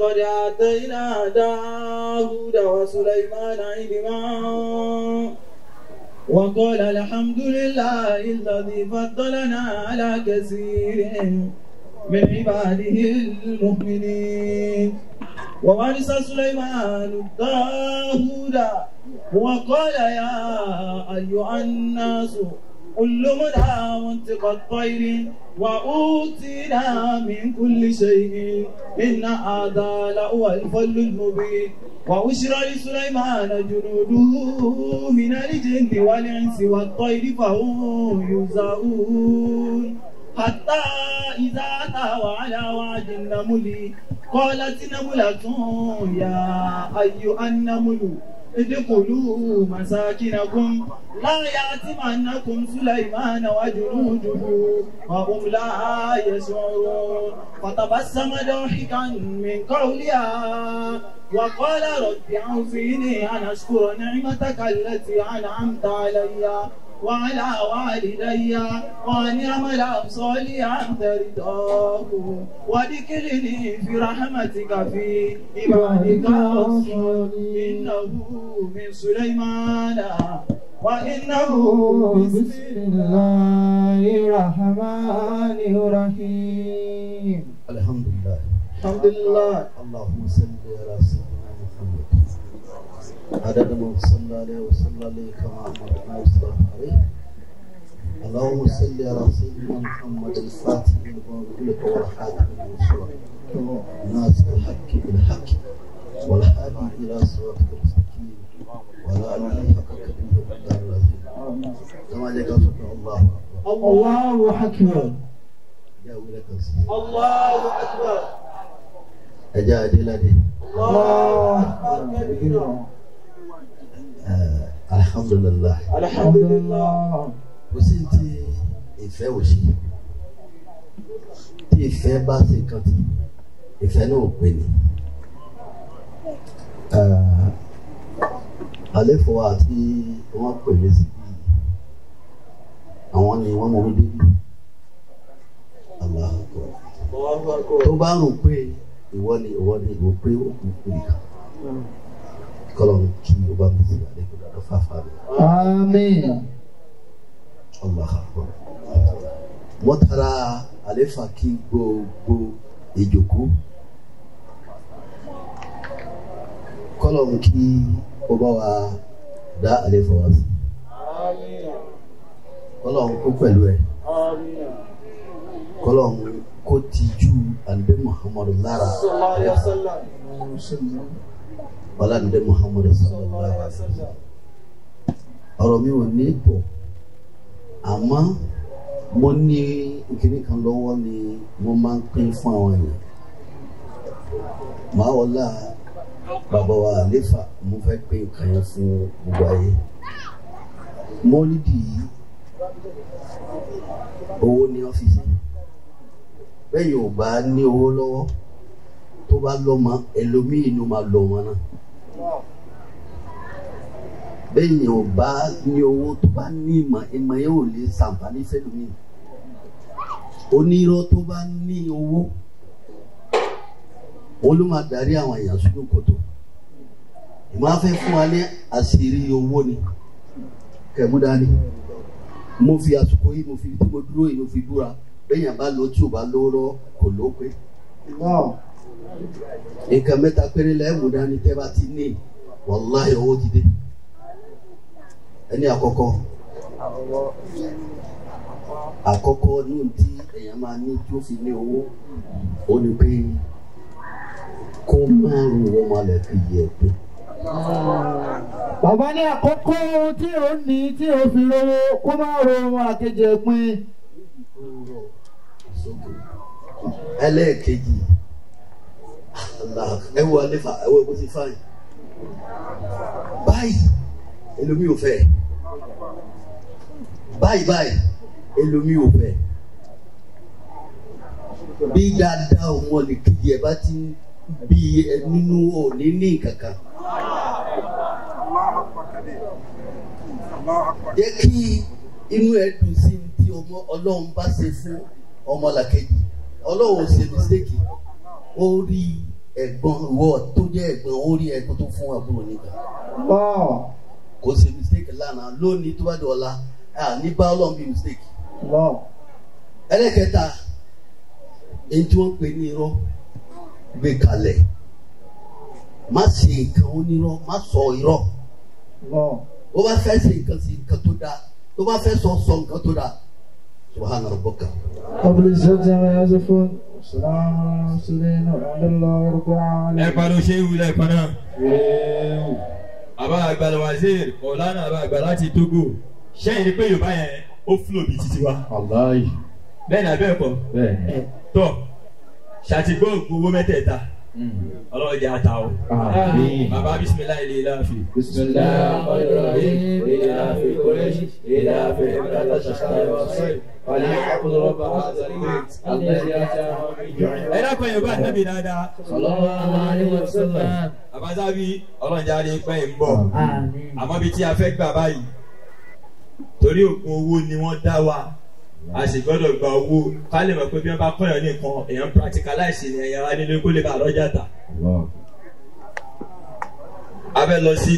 ولقد آتينا داود وسليمان علما وقال الحمد لله الذي فضلنا على كثير من عباده المؤمنين. وورث سليمان داود وقال يا أيها الناس علمنا منطق الطير وأوتينا من كل شيء إن هذا لهو الفضل المبين. وأشر لسليمان جنوده من الجن والإنس والطير فهم يوزعون حتى إذا أتوا على واد النمل قالت نملة يا أيها النمل ادخلوا مساكنكم لا يأتمنكم سليمان وجنوده وهم لا يشعرون. فتبسم ضاحكا من قولها وقال رب أوزعني أن أشكر نعمتك التي أنعمت علي وعلى والدي وأن أعمل صالحا ترضاه وادخلني في رحمتك في عبادك الصالحين. إنه من سليمان وإنه بسم الله الرحمن الرحيم. الحمد لله. الحمد لله. اللهم صل على سيدنا محمد عدد ما صلى عليه وصلى عليه كما أمرنا والصلاة عليه. اللهم صل على سيدنا محمد الفاتح لما أغلق والخاتم لما سبق ناصر الحق بالحق والهادي إلى صراطك المستقيم وعلى آله حق قدره ومقداره العظيم. كما جاء الله الله أكبر. يا ولك الله أكبر. أجا أجلالي الله أكبر كبيرا. Alhamdulillah. Alhamdulillah. Kò sí ti ìfẹ́ ò ṣe. Tí ìfẹ́ bá ṣe kan tí ìfẹ́ náà ò pè ní. Àléfò àti wọ́n pè mí sí bí àwọn ni wọ́n mú mi débi. Allahu Akbar. Tó bá rò pé ìwọ ni ìwọ ni ìwọ pé ó kú kú nìkan. Kọlọ́n kí o bá mi sí àlékún dáadáa fáfá mi. Àmín. Allahu Akbar. Wọ́n tara àléfà kí gbogbo ìjòkó. Kọlọ́n kí o bá wa dá àléfà wá sí. Àmín. Kọlọ́n kó pẹ̀lú ẹ̀. Àmín. Kọlọ́n kó tijú ànábì Muhammadu lára. Sallallahu alaihi wasallam. Wàlá ànábì Muhammadu sallallahu alaihi wasallam. Ọ̀rọ̀ mi ò ní pọ̀ àmọ́ mo ní ìkíní kan lọ́wọ́ ni mo máa ń pín fún àwọn èèyàn. Màá wọlá bàbá wa àléfà mo fẹ́ pín nǹkan yẹn fún gbogbo ayé. Mọ́lídì yìí owó ní ọ́fíìsì. Bẹ́ẹ̀ yóò bá ní owó lọ́wọ́ tó bá lọ́mọ ẹlòmíì ló máa lọ wọn náà. Bẹ́ẹ̀ yóò bá ní owó tó bá ní ìmọ̀ ìmọ̀ yẹn ò lè ṣàǹfààní fẹ́lòmíì. Onírọ́ tó bá ní owó òun ló máa darí àwọn èèyàn sínú kòtò. Ìmọ̀ afẹ́ fún wa ní àṣírí owó ni kẹ̀mú dání. Mo fi àsìkò yìí mo fi tí mo dúró yìí mo fi búra bẹ́ẹ̀ yẹn bá lọ tí ò bá lówó lọ́wọ́ kò ló pé. Nǹkan mẹ́ta péré lẹ́ẹ̀mú dání tẹ́ bá ti ní wàláhì owó ti dé. Ẹni àkọ́kọ́ àkọ́kọ́ ní tí èèyàn máa ní tí ó fi ní owó ó ní pé kó máa rú wọn máa lẹ̀ fi yẹ pé. Bàbá ní àkọ́kọ́ ohun tí ó ní tí ó fi rówó kó má ro ohun àkejì ẹ̀ pin. Ẹlẹ́ẹ̀kejì ẹ wo alefa ẹ wo ẹ bó ti fáyìn báyìí ẹlòmíì ò fẹ́ báyìí báyìí ẹlòmíì ò fẹ́ bí dáadáa òun ọ̀lẹ́kejì ẹ bá ti bí ẹ nínú òní ní kankan. Jẹ́ kí inú ẹ dùn sí ti ọmọ Ọlọ́run bá ṣe fún ọmọlàkejì. Ọlọ́run ò ṣe mistake, ó rí Ẹ̀gbọ́n ìwọ tó jẹ́ ẹ̀gbọ́n ó rí ẹ̀gbọ́n tó fún àbúrò nìkan. Kò ṣe mistake lánàá lónìí tó bá di ọ̀la ní bá Ọlọ́run bí mistake. Ẹlẹ́kẹta èyí tí wọ́n pè ní irọ́ gbé kalẹ̀. Má ṣe nǹkan onírọ́, má sọ irọ́. Ó bá fẹ́ ṣe nǹkan sí nǹkan tó dáa, tó bá fẹ́ sọ sọ nǹkan tó dáa. Subhana rabbika. Rabbil izzati amma yasifun. Salamun ala mursalin. Walhamdulillahi rabbil alamin. Ẹ pariwo ṣé ewu lẹ́ẹ̀kan náà. Àbá àgbàlá wazir ọ̀lànà àbá àgbà láti Togo. Ṣẹ́yìn ni pé Yorùbá yẹn ó fúlò bíi titi wa. Wàláhì. Bẹ́ẹ̀ ni àbẹ́ ẹ̀kọ́. Bẹ́ẹ̀ni. Tọ́ ṣàtìgbọ́ ògùn owó mẹ́tẹ̀ẹ̀ta. Ọlọ́run jẹ́ ata o. Àmín. Bàbá bisimilayi lè láàfin. Bismillahirrahmanirrahim. إلى في قريش إلى في عبادة الشتاء والصيف فليعبدوا رب هذا البيت الذي أتاهم من جوع. Ẹ dákun Yorùbá nẹ́bí dáadáa. Sallallahu alaihi wasallam. Àbájáwí Ọlọ́run jẹ́ àrí pẹ́ ń bọ̀. Àmọ́ ibi tí a fẹ́ gbà báyìí torí ògùn owó ni wọ́n dá wa, a sì gbọ́dọ̀ gba owó ká lè mọ̀ pé bí wọ́n bá kọ́yàn nìkan èèyàn practicalize ni ẹ̀yà wa nílé kó lè bá lọ́jà tà. Allah. A fẹ́ lọ sí